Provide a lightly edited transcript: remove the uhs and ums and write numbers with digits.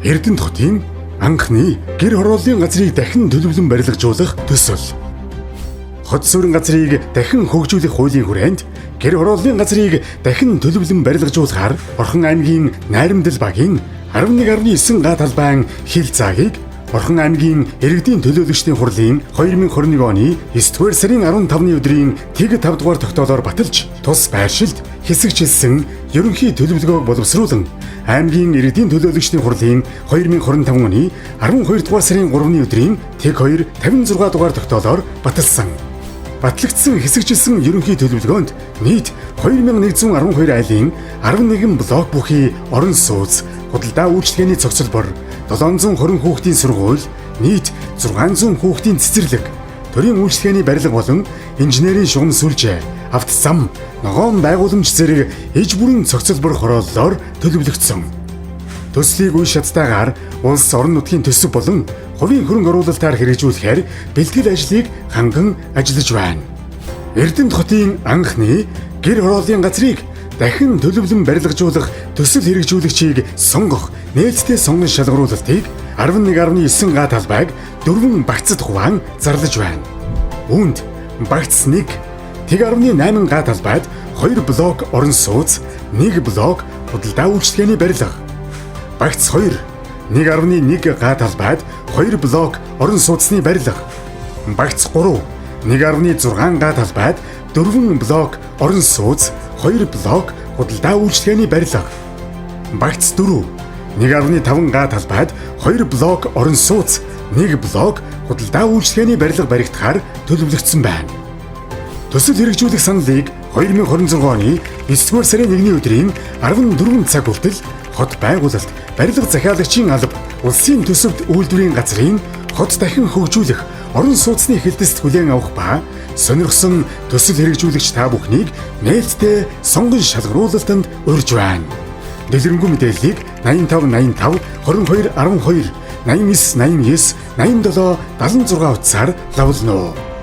Эрдэнэт хотын анхны гэр хорооллын газрыг дахин төлөвлөн барилгажуулах төсөл. Хот суурин газрыг дахин хөгжүүлэх хуулийн хүрээнд гэр хорооллын газрыг дахин төлөвлөн барилгажуулахаар Орхон аймгийн Найрамдал багийн 11.9 га талбайн хил заагийг Орхон аймгийн иргэдийн төлөөлөгчдийн хурлын 2021 оны 9-р сарын 15-ны өдрийн тэг 5 дугаар тогтоолоор баталж тус байршилд хэсэгчилсэн ерөнхий төлөвлөгөөг боловсруулан аймгийн иргэдийн төлөөлөгчдийн хурлын 2025 оны 12 дугаар сарын 3-ны өдрийн тэг 2 56 дугаар тогтоолоор баталсан. Батлагдсан хэсэгчилсэн ерөнхий төлөвлөгөөнд нийт 2112 айлын 11 блок бүхий орон сууц, худалдаа үйлчилгээний цогцлбор, 720 хүүхдийн сургууль, нийт 600 хүүхдийн цэцэрлэг, төрийн үйлчилгээний барилга болон инженерийн шугам сүлжээ, авто зам, ногоон байгууламж зэрэг иж бүрэн цогцлбор хорооллоор төлөвлөгдсөн. Төслийг үе шаттайгаар улс орон нутгийн төсөв болон хувийн хөрөнгө оруулалтаар хэрэгжүүлэхээр бэлтгэл ажлыг ханган ажиллаж байна. Эрдэнэт хотын анхны гэр хорооллын газрыг дахин төлөвлөн барилгажуулах төсөл хэрэгжүүлэгчийг сонгох нээлттэй сонгон шалгаруулалтыг 11.9 га талбайг дөрвөн багцад хуваан зарлаж байна. Үүнд багц 1 1.8 га талбайд 2 блок орон сууц, 1 блок худалдаа үйлчилгээний барилга. Багц 2 1.1 га талбайд 2 блок орон сууцны барилга. Багц 3 1.6 га талбайд 4 блок орон сууц, 2 блок худалдаа үйлчилгээний барилга. Багц 4 1.5 га талбайд 2 блок орон сууц, 1 блок худалдаа үйлчилгээний барилга баригдахаар төлөвлөгдсөн байна. Төсөл хэрэгжүүлэх саналыг 2026 оны 9-р сарын 1-ний өдрийн 14 цаг хүртэл хот байгуулалт, барилга захиалагчийн алба, улсын төсөвт үйлдвэрийн газрын хот дахин хөгжүүлэх орон сууцны хэлтэст хүлээн авах ба сонирхсон төсөл хэрэгжүүлэгч та бүхнийг нээлттэй сонгон шалгаруулалтанд урьж байна. Дэлгэрэнгүй мэдээллийг 85 85 22 12 89 89 87 76 утсаар лавлна уу.